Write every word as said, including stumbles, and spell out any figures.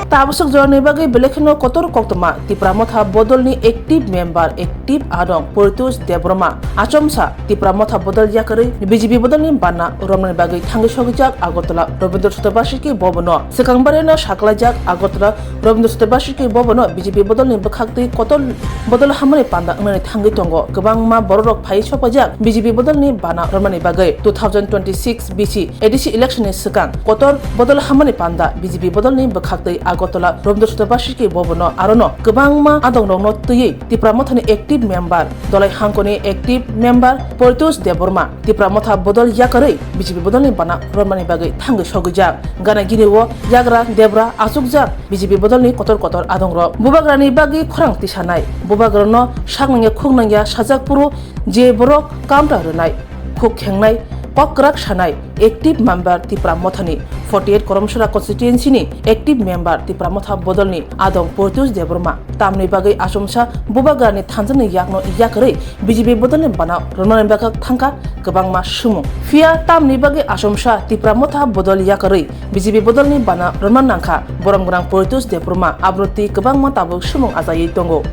Tabaswk jorani bagwi belai kheno kotor koktwma Tipra Motha bodolni active member, active adong Poritush Debbarma. Achomsa Tipra Motha bodol yakarwi B J P bodolni bana romnani bagwi thangwi sogijak Agartala Rabindra Chaturvasiki Bhavan-o. Swkang barino saklaijak Agartala Rabindra Chaturvasiki Bhavan-o B J P bodolni bwkhaktwi kotor bodol hamani panda wngnani thangwi tongo. Kwbangma bororok phai sokpaijak B J P bodolni bana romnani bagwi. Two thousand twenty-six B C A D C election ni swkang kotor bodol hamani panda B J P bodolni bwkhaktwi Agartala Rabindra Chaturvasiki Bhavan-o arono kwbangma adongrokno twiwi Tipra Mothani active member, Dolai Hangkoni active member Poritush Debbarma Tipra Motha bodol yakarwi B J P bodolni bana romnani bagwi thangwi sogwijak. Gana gini o yagra debra achukjak B J P bodolni kotor kotor adongrok. Bubagrani bagwi khorang tisanai, bubagrano saknangya khuknangya sajak phuru je borok kamta rwnai, khuk khengnai, kok kwrak sanai, active member Tipra Mothani, forty-eight Karamsora constituency ni active member Tipra Motha bodolni adong Poritush Debbarma tamni bagwi achomsa bubagrani thanjakni yakno yakarwi B J P bodolni bana romnani bagwi thangkha kwbangma sumung. Phiya tamni bagwi achomsa Tipra Motha bodol yakarwi B J P bodolni bana romna nangkha borom gwnang Poritush Debbarma, abroti kwbangma tabuk sumung achaiwi tongo.